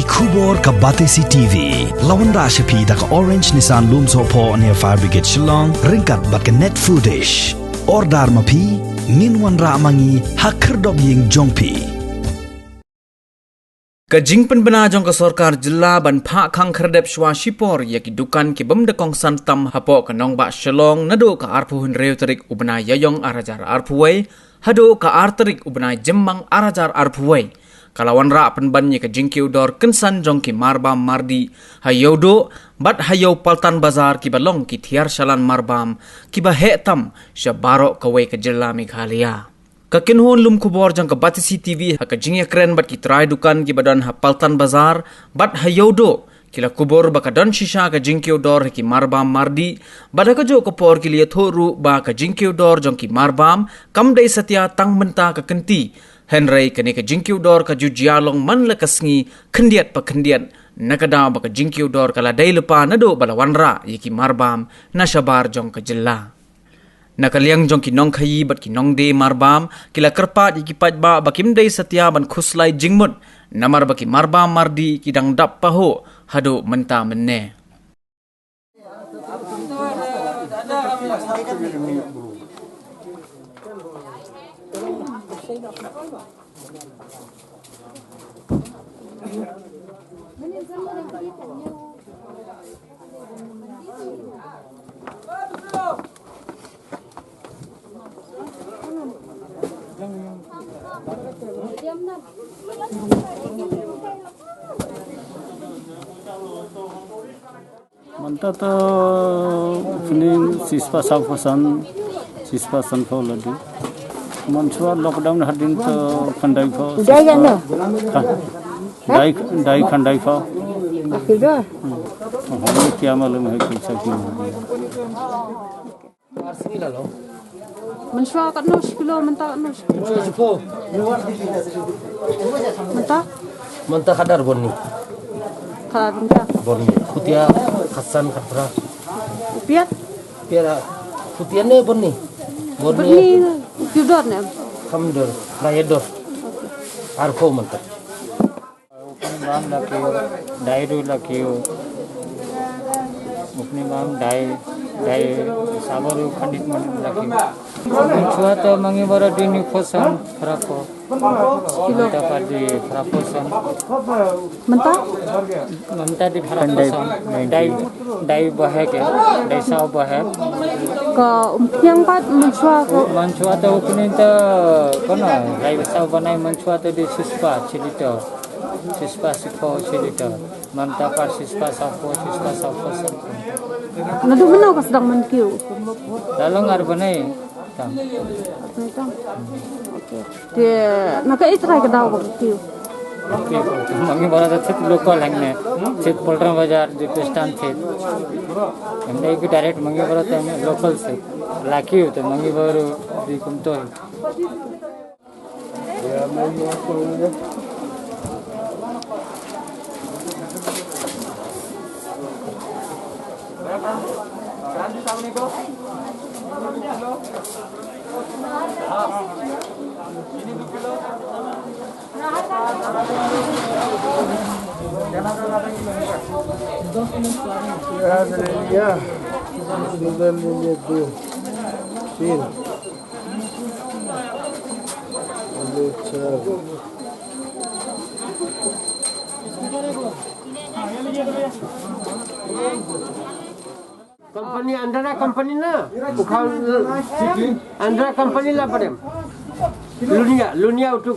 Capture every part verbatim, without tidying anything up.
Khubor ka Batesi T V. La wanrah sha phi da ka Orange Nissan Lumsohphoh near Fire Brigade Shillong, ryngkat bad ka Net Foodish. Order ma phi, ngin wanrah ma ngi ha khyrdop ïing jong phi. Ka jingpynbna jong ka sorkar jylla ban phah khang khyrdep shuwa shipor ïa ki dukan ki bym da kongsan tam hapoh ka nongbah Shillong naduh ka arphew hynriew tarik u bnai Ïaïong ar hajar arphew wei haduh ka ar tarik u bnai Jymmang ar hajar arphew wei, ka la wanrah pynban ïa ka jingkiew dor kynsan jong ki marbam mardih ha Ïewduh bad ha Ïew Paltan Bazar kiba long ki thiar shalan marbam kiba heh tam sha baroh kawei ka jylla Meghalaya. Ka kynhun lum khubor jong ka Batesi T V ha ka jingïakren bad ki trai dukan kiba don ha Paltan Bazar bad ha Ïewduh, ki la kubur ba ka don shisha ka jingkiew dor ha ki marbam mardih, bad ha kajuh ka por ki la ïathuh ruh ba ka jingkiew dor jong ki marbam kam dei satia tang mynta ka kynti, hynrei kane ka jingkiew dor ka ju jia long man la ka sngi, khyndiat pa khyndiat, na ka daw ba ka jingkiew dor ka la dei lypa naduh ba la wanrah ïa ki marbam na shabar jong ka jylla. Na ka liang jong ki nongkhaïi bad ki nongdie marbam, ki la kyrpad ïa ki paidbah ba kim dei satia ban khuslai jingmut, namar ba ki marbam mardih ki dang dap pahuh haduh mynta mynne. Mynta to opening shispah saw phew san, shispah san phew la dei. Mynshuwa lockdown hadien to khyndai phew. Udah ya, no? Ha? Dai, dai khyndai phew. Akhir dah. Hmm. Oh, hynrei kya malum hai kaisa ki. Mynshuwa katno shi kilo, mynta katno shi kilo? Mynta? Mynta khadar bonni. Khadar mynta. Bonni. Phutia khatsan khatra. Piat? Piat phutia ne bonni. Bonni. Bonni kyu dor ne? Kham dor, na ye dor. Arphew mynta. Upni bam la kiew, dai ru la kiew. Upni bam dai, dai sabor ru khandit man la kiew. Mynshuwa to mangi baro dini phew san phra phew. Kilo. Mynta pat dei phra phew san. Mynta? Mynta dei phra phew san. Dai, dai bahek ya, dai saw bahek. Ka umphniang pat mynshuwa ko. Mynshuwa to upni to kono, dai saw banai mynshuwa to dei shispah shi liter. Shispah shiphew shi liter. Mynta pat shispah saw phew, shispah saw phew san. Naduh mynno ka sdang ban kiew? La long ar bnai tam. Ar bnai tam. Okay. Te na kaei trai ka daw ba kiew? Kiew, mangi baro da thit local hangne. Thit Poltram Bazar di pestan thit. Em dei ki direct mangi baro tam local thit. La kiew te mangi baro di kumto. Company, Andhra company na, ukhaw Andhra company la padem. Lunia, Lunia utuk,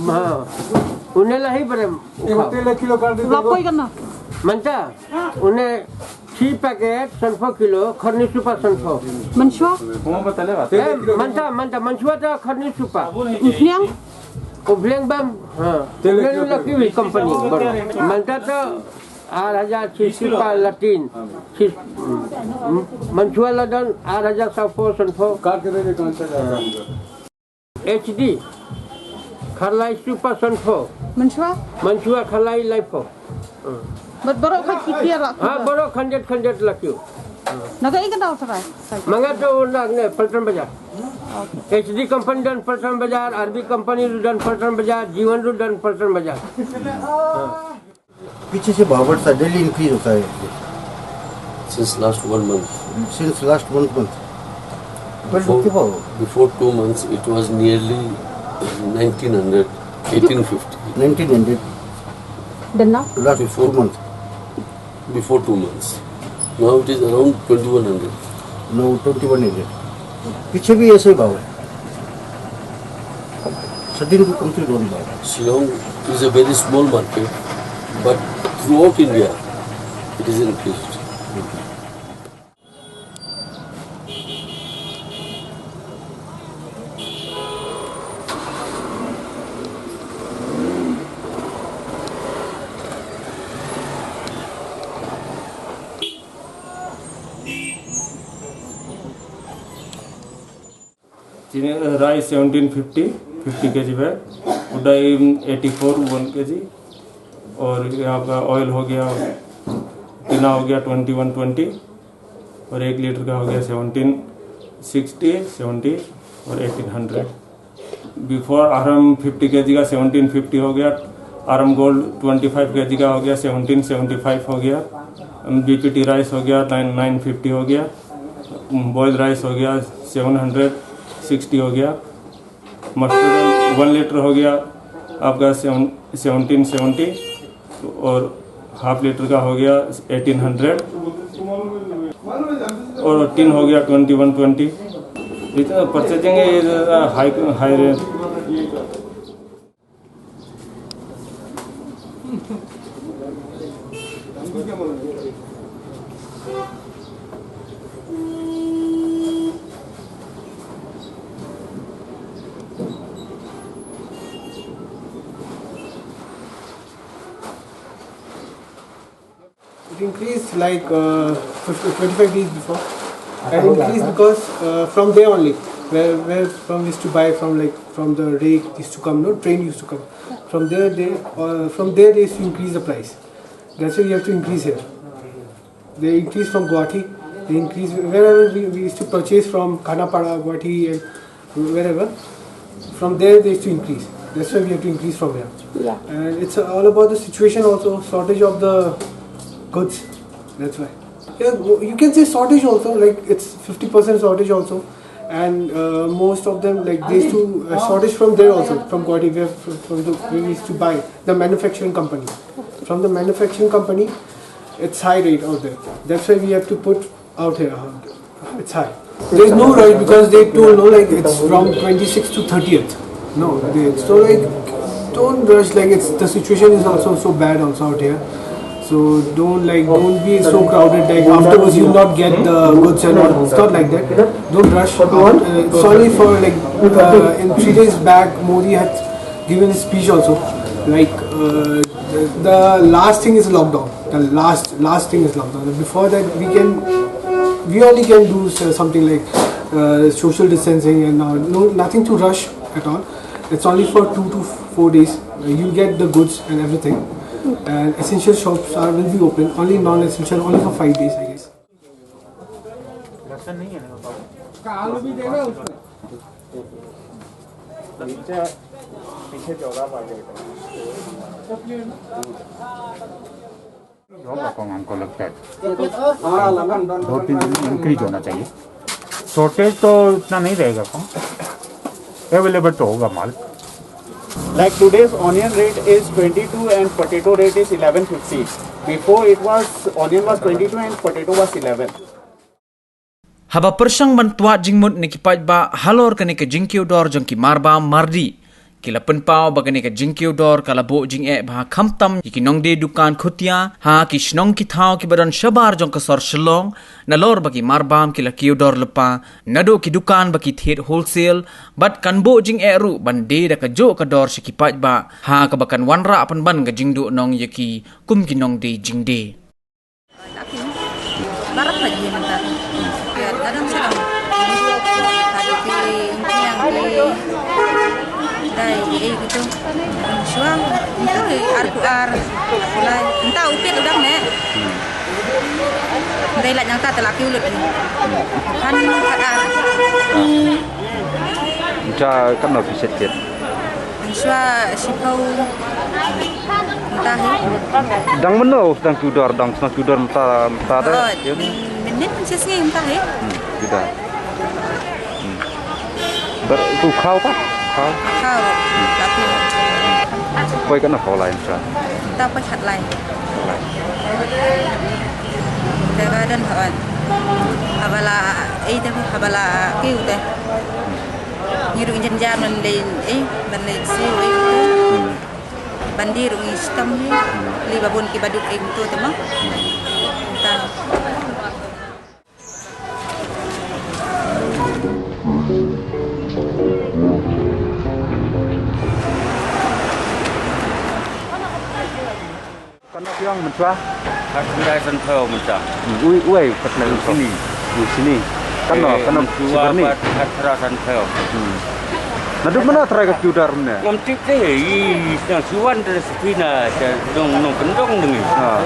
ha. Une la hi padem, ukhaw. Lapoi kana? Mynta, une three packet, sanphew kilo, khatni shispah sanphew. Mynshuwa? Eh, mynta, mynta, mynshuwa ta khatni shispah. Umphniang? Umphniang bam, ha. Umphniang la kiew company, bro. Mynta ta, ar hajar shispah latin. Shis-, mm, mynshuwa la don, ar hajar saw phew, sanphew. H D. Khatlai shispah sanphew. Mynshuwa? Mynshuwa khatlai laiphew. Bad baroh khat ki kiar la kiew? Ha, baroh khandet khandet la kiew. Na kaei ka daw trai? Ma nga to na ne Paltram Bazar. Okay. H D company don Paltram Bazar, R B company don Paltram Bazar, G one don Paltram Bazar. Ha. पीछे से भाव बढ़ता, daily increase होता है। Since last one month. Since last one month. Before, before two months, it was nearly nineteen hundred, eighteen fifty. Nineteen hundred. Then now? Last two months. Before two months. Now it is around twenty-one hundred. Now twenty-one hundred. पीछे भी ऐसे ही भाव है। Sudden to complete one भाव। Shillong is a very small market, but throughout India, it is increased. चीनी, rice seventeen fifty, fifty KG bag, उड़द eighty four, one KG, और ये आपका ऑयल हो गया, टिना हो गया ट्वेंटी वन ट्वेंटी, और एक लीटर का हो गया सेवनटीन सिक्सटी, सेवनटी और eighteen hundred. Before RM fifty KG का सेवनटीन फिफ्टी हो गया, RM gold twenty five KG का हो गया सेवनटीन सेवेंटी फाइव हो गया, बीपीटी राइस हो गया नाइन, नाइन फिफ्टी हो गया, बॉइल्ड राइस हो गया सेवन हंड्रेड सिक्सटी हो गया, मस्टर्ड ऑयल वन लीटर हो गया आपका सेवन, सेवनटीन सेवेंटी, और हाफ लीटर का हो गया एटीन हंड्रेड, और टिन हो गया ट्वेंटी वन ट्वेंटी। इतना परचेजिंग है, high, high rate. It increased like uh, fifty, twenty-five days before. And increased because uh, from there only, where, where from used to buy from, like, from the rake used to come, no, train used to come. From there, they uh, from there they used to increase the price. That's why you have to increase here. They increase from Guwahati. They increase wherever we, we used to purchase from Khanapara, Guwahati, and wherever. From there, they used to increase. That's why we have to increase from here. Yeah. And it's all about the situation also, shortage of the goods. That's why. Yeah, you can say shortage also, like, it's fifty percent shortage also. And uh, most of them, like, they used to uh, shortage from there also, from Guwahati, where from, from the, we used to buy, the manufacturing company. From the manufacturing company, it's high rate out there. That's why we have to put out here. It's high. There's no rush because they told, no, like, it's from twenty-sixth to thirtieth. No, they, so, like, don't rush. Like, it's, the situation is also so bad also out here. So don't, like, don't be so crowded. Like, afterwards you'll not get the goods and all. It's not like that. Don't rush. Uh, it's only for, like, uh, in three days back, Modi had given a speech also. Like, uh, the, the last thing is lockdown. The last last thing is lockdown. Before that, we can we only can do s- something like uh, social distancing and all. No, nothing to rush at all. It's only for two to four days. Uh, you'll get the goods and everything. And essential shops are will be open. Only non-essential, only for five days, I guess. होगा कम, हमको लगता है दो तीन दिन इंक्रीज होना चाहिए। शॉर्टेज तो इतना नहीं रहेगा कम, अवेलेबल तो होगा माल। Like today's onion rate is twenty-two and potato rate is eleven fifty. Before it was, onion was twenty-two and potato was eleven. Haba pyrshang ban twad jingmut na ki paidbah halor kane ka jingkiew dor jong ki marbam mardi, ki la pynpaw ba kane ka jingkiew dor ka la buh jingeh bha khamtam ïa ki nongdie dukan khutia ha ki shnong ki thaw kiba don shabar jong ka sor Shillong, nalor ba ki marbam ki la kiew dor lypa naduh ki dukan ba ki thied wholesale, bad kan buh jingeh ruh ban die da kajuh ka dor sha ki paidbah ha kaba kan wanrah pynban ka jingduhnong ïa ki kum ki nongdie jingdie. Barat lagi mentah. Ya, kadang sedang. Tadi ke yang ke dai eh gitu. Suang itu ar ku ar. Pulai entah upit udah ne. Dai lak nyang ta telak ki ulut ni. Kan ar. Cha kan no piset ket. Shwa shipau. Entah Dang mynno dang kiew dor, dang sdang kiew dor mynta, mynta de? Oh, mynnin mynta sngi mynta hi. Hmm, kiew dor. Hmm. Bar u khaw pat? Khaw? Khaw. Tapi poi katno khaw lai mynta? Mynta poi khatlai. Khatlai. Te ba don hawon. Haba la ei te, haba la kiew te. Ngi ruh jynjar ban leit, eh, ban leit siew, eh. Hmm. Ban die ruh ngi shitom hi. Lei ba bun kiba duk ïa kumto te mo. Tang. Katno phi ong mynta? Khatkhyndai sanphew mynta. Hmm, uei, uei, khatkhyndai sanphew. Sini. Uei, sini. Katno, eh, katno mynta sibynni? Pat khatphra sanphew. Hmm. Naduh mynno trai ka kiew dor mynne? Ngam tip te, i, sdang shu wan te sha phi na, sha nong, nongkyndong dang i. Ah.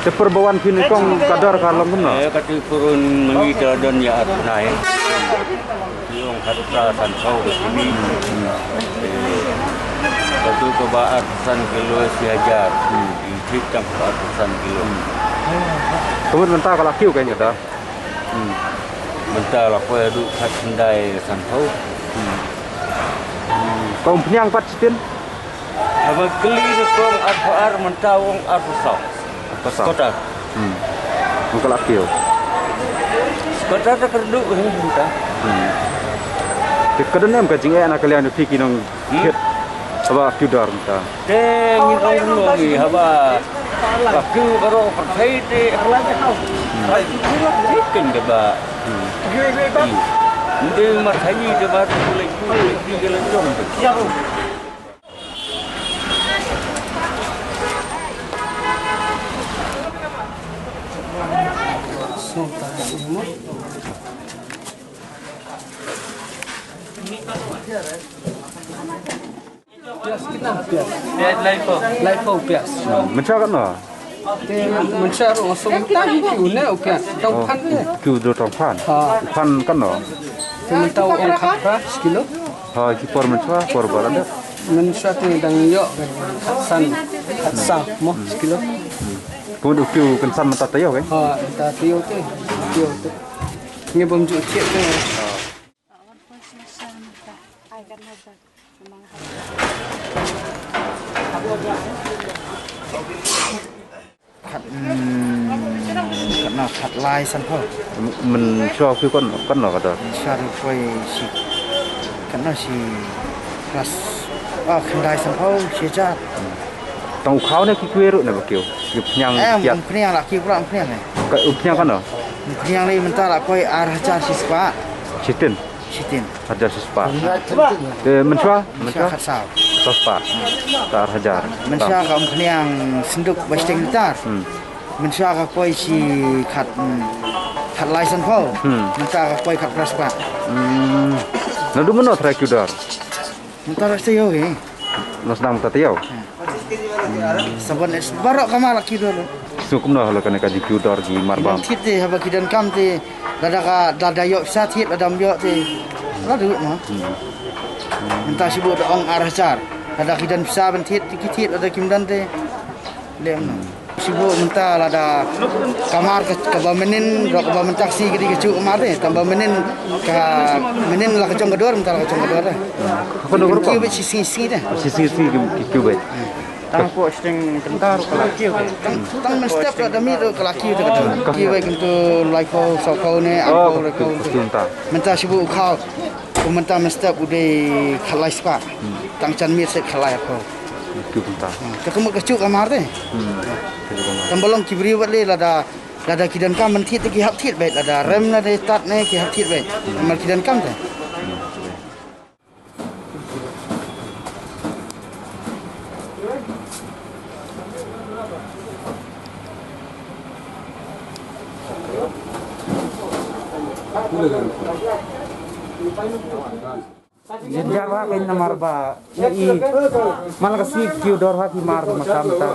Te por ba wan phi nyngkong ka dor ka long kumno? Eh, kata por un mynta ka don ïa ar bnai. Ki ong khatphra sanphew ka sini. Eh, katu kaba arphew san kilo shi hajar. Hmm. Ki tip tang kaba arphew san kilo. Ka mut mynta ka la kiew ka ïa da. Hmm. Mynta la poi haduh khatkhyndai sanphew. Hmm. Hmm. Ka umphniang pat shiteng? Haba kylli da ka ong arphew ar, mynta u ong arphew saw. Arphew saw. Skotar. Hmm. Mynta la kiew. Skotar te kyrduh hi mynta. Hmm. Te ka don em ka jingeh na ka liang jong phi ki nong Hmm? Kit. Haba kiew dor mynta. Te ngin ong kumno ngi haba la kiew baroh pyrthei te. Kit ken kaba. Hmm. Nde mat haji te ba tu lek tu lek tu ke lek jong. Pias kitna pias? Pias laiphew. Laiphew pias. Mynta katno? Te mynta ruh nga sum ta hi ki une u pias. Tang phan te. Ki u do tang phan. Ha. Phan katno? Te mynta u ong khatphra shi kilo. Ha, ki por mynta por ba la dep. Mynta te dang ïoh khatsan. Khatsan mo shi kilo. Pun u ki u kynsan mynta te ïoh ke? Ha, mynta te ïoh te. Te ïoh te. Ngi bym ju thied te. Khat, mm, khat na khat lai sanphew. Mynshwa phi katno, katno ka dor? Mynshwa ruh poi shi, katno shi plus, ah, khyndai sanphew, shi hajar. Tang u khaw ne ki kwei ruh ne ba kiew? Ki phniang. Eh, kiat. Phniang la kiew pura phniang ne. Ka, u phniang katno? Phniang ne mynta la poi ar hajar shi spah. Shiteng. Shiteng. Hajar shi spah. Te mynshwa, mynshwa khatsaw. Khatsaw spah. Ta ar hajar. Mynshwa ka umphniang synduk ba shiteng litar. Hmm. Mynshwa ka poi shi khat, hmm, khat lai sanphew. Hmm. Mynta ka poi khatphra spah. Hmm. Naduh mynno trai kiew dor? Mynta ra taïew hi. Nang sdang mynta taïew. Sabon es baroh ka mar la kiew dor. Sngewbha kumno halor kane ka jingkiew dor ki marbam? Thied te haba ki donkam te, lada ka, lada ïoh pisa thied, lada ym ïoh te la dei mo. Hmm. Mynta shibun da ong ar hajar. Lada ki don pisa ban thied te ki thied, lada kim don te lem no. Shibun mynta lada ka mar ka, kaba mynnin, kaba mynta ka sngi ka dei ka juh ka mar te. Tang ba mynnin ka, mynnin la ka jong ka dor, mynta la ka jong ka dor te. Ka kiew beit shi sngi sngi te. Shi sngi sngi ki, ki kiew beit. Tang ko shiteng kynta ruh ka la kiew. Tang, tang mynstep ruh da miet ruh ka la kiew te ka dor. Kiew beit kumto laiphew, sawphew ne, arphew, laiphew. Mynta shibun u khaw. Mynta mynstep u dei khatlai spah. Hmm. Tang jan miet seh khatlai arphew. Kiew kumta. Hmm. Te ka mut ka juh ka mar te. Hmm. Tang ba long ki briew bad le lada, lada ki donkam ban thied te ki hap thied beit, lada rem lada tad ne ki hap thied beit. Namar ki donkam te. Jynjar bha kein namar ba i, i man la ka sngi kiew dor bha ki mar ba ma kam ta.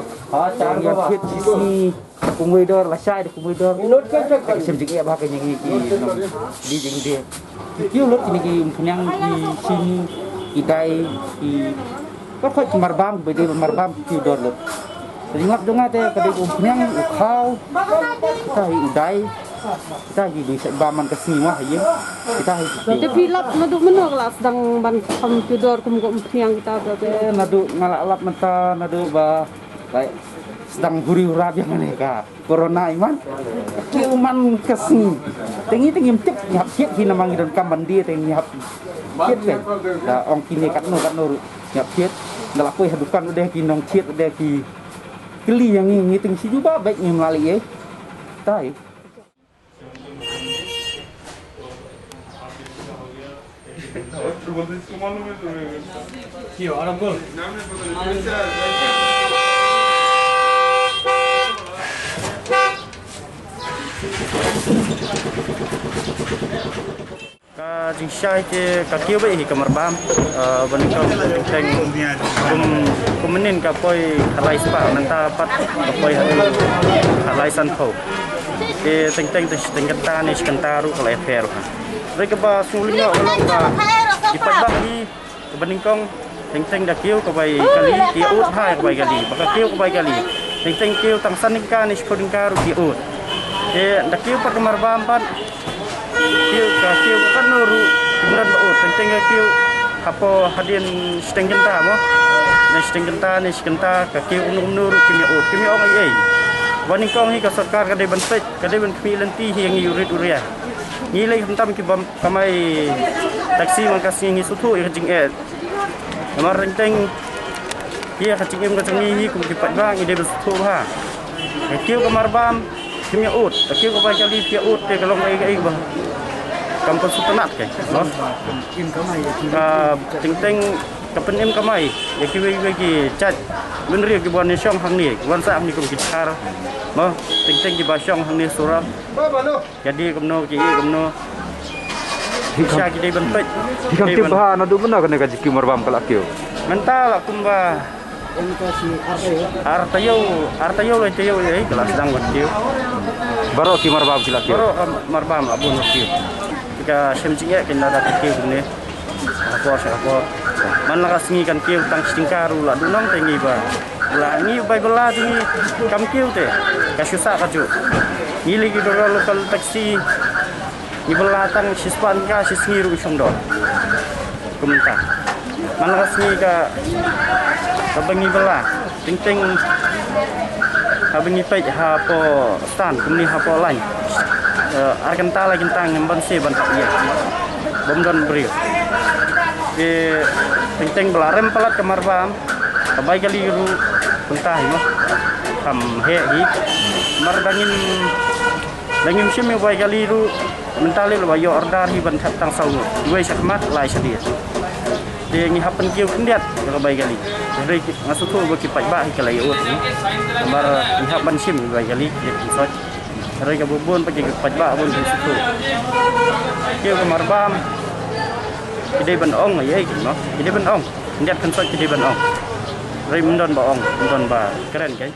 Tang ïa phit shi sngi kumwei dor, lashai da kumwei dor. Ka shem jingeh bha kein ïa ngi ki nongdie jingdie. Ki kiew lut kine ki umphniang, ki shini, ki dai, ki, ba khot ki marbam, ba dei marbam ki kiew dor lut. Ka jingïap jong nga te ka dei u pniang, u khaw, kita hi u dai, kita hi dei sa ba man ka sngi wah ïa. Kita hi. Te phi lap naduh mynno ka la sdang ban kham pudor kum ko pniang kita te? Te naduh nga la lap mynta naduh ba, lai, sdang huri hura biang ne ka corona i man. Ki u man ka sngi. Te ngi te ngim tip, ngi hap thied hi namar ngi donkam ban die te ngi hap thied te. Da ong kine katno katno ruh ngi hap thied. Da la poi ha dukan u dei ki nongthied u dei ki kylli ïa ngi, ngi te ngi shu jubab beit, ngim lah leh ei. Tai. Ka jingshai te ka kiew beit hi ka marbam, eh, ba nyngkong teng teng kum, kum mynnin ka poi khatlai spah, mynta pat ka poi ha khatlai sanphew. Te teng teng te shi teng kynta ne shi kynta ruh ka la ïapher ruh ha. Hynrei kaba sngewlyngngoh ka long ba ki paidbah hi, kaba nyngkong teng teng da kiew ka bai kali ki ud bha ka bai kali, ba ka kiew ka bai kali. Teng teng kiew tang san tyngka ne shiphew tyngka ruh ki ud. Te da kiew pat ka marbam pat, kiew ka kiew ka katno ruh kim don ba ud. Teng teng ka kiew hapoh hadien shi teng kynta mo, ne shi teng kynta ne shi kynta ka kiew kumno kumno ruh kim ïa ud, kim ïa ong ei ei. Ba nyngkong hi ka sorkar ka dei ban peit, ka dei ban khmih lynti hi ïa ngi u rit u ria. Ngi lei khamtam ki bym kamai taxi man ka sngi ngi sngewthuh ïa ka jingeh. Namar teng teng ïa ka jingim ka jong ngi hi kum ki paidbah ngi dei ban sngewthuh bha. Ka kiew ka marbam kim ïa ud, ka kiew ka bai kali kim ïa ud te ka long kaei kaei ba kam pynsngewtynnat ke. Ka teng teng ka pynim kamai ïa kiwei kiwei ki jait bynriew ki ban shong hangne, ki wan sah hangne kum ki dkhar. Mo, teng teng ki ba shong hangne surat. Ki die kumno, ki ïeh kumno. Shisha ki dei ban peit. Phi kham tip bha naduh mynno kane ka jingkiew marbam ka la kiew? Mynta la kumba ar taïew, ar taïew lai taïew ïa ka la sdang ban kiew. Baroh ki marbam ki la kiew? Baroh ka marbam la bun la kiew. Ka shem jingeh kin da da kiew kumne. Ka por sha ka por. Man la ka sngi kan kiew tang shi tyngka ruh la duh nong te ngi ba. Ba la ngi bai ba la te ngi kam kiew te. Ka shu sah kajuh. Ngi lei ki driver local taxi. Ngi ba la tang shi spah tyngka shi sngi ruh shong dor. Kumta. Man la ka sngi ka, kaba ngi ba la. Teng teng haba ngi peit hapoh stand kumne hapoh line, eh, ar kynta lai kynta ngim banse ban hap ïa. Bym don briew. Te teng teng ba la rem palat ka marbam, ka bai kali ruh kumta hi mo. Kham heh hi. Mar da ngim Da ngim shim ïa bai kali ruh, mynta lei la ba ïoh order hi ban thep tang saw ngut. Wei shakhmat lai shadien. Te ngi hap ban kiew khyndiat ïa ka bai kali. Hynrei nga sngewthuh ba ki paidbah hi ki la ïa ud hi. Namar ngi hap ban shim ïa bai kali ïa ki soit. Hynrei kaba bun pat ki paidbah bun ki sngewthuh. Kiew ka marbam. Ki dei ban ong ïa ki no. Ki dei ban ong. Khyndiat khynsoit ki dei ban ong. Hynrei ym don ba ong, ym don ba kren kai.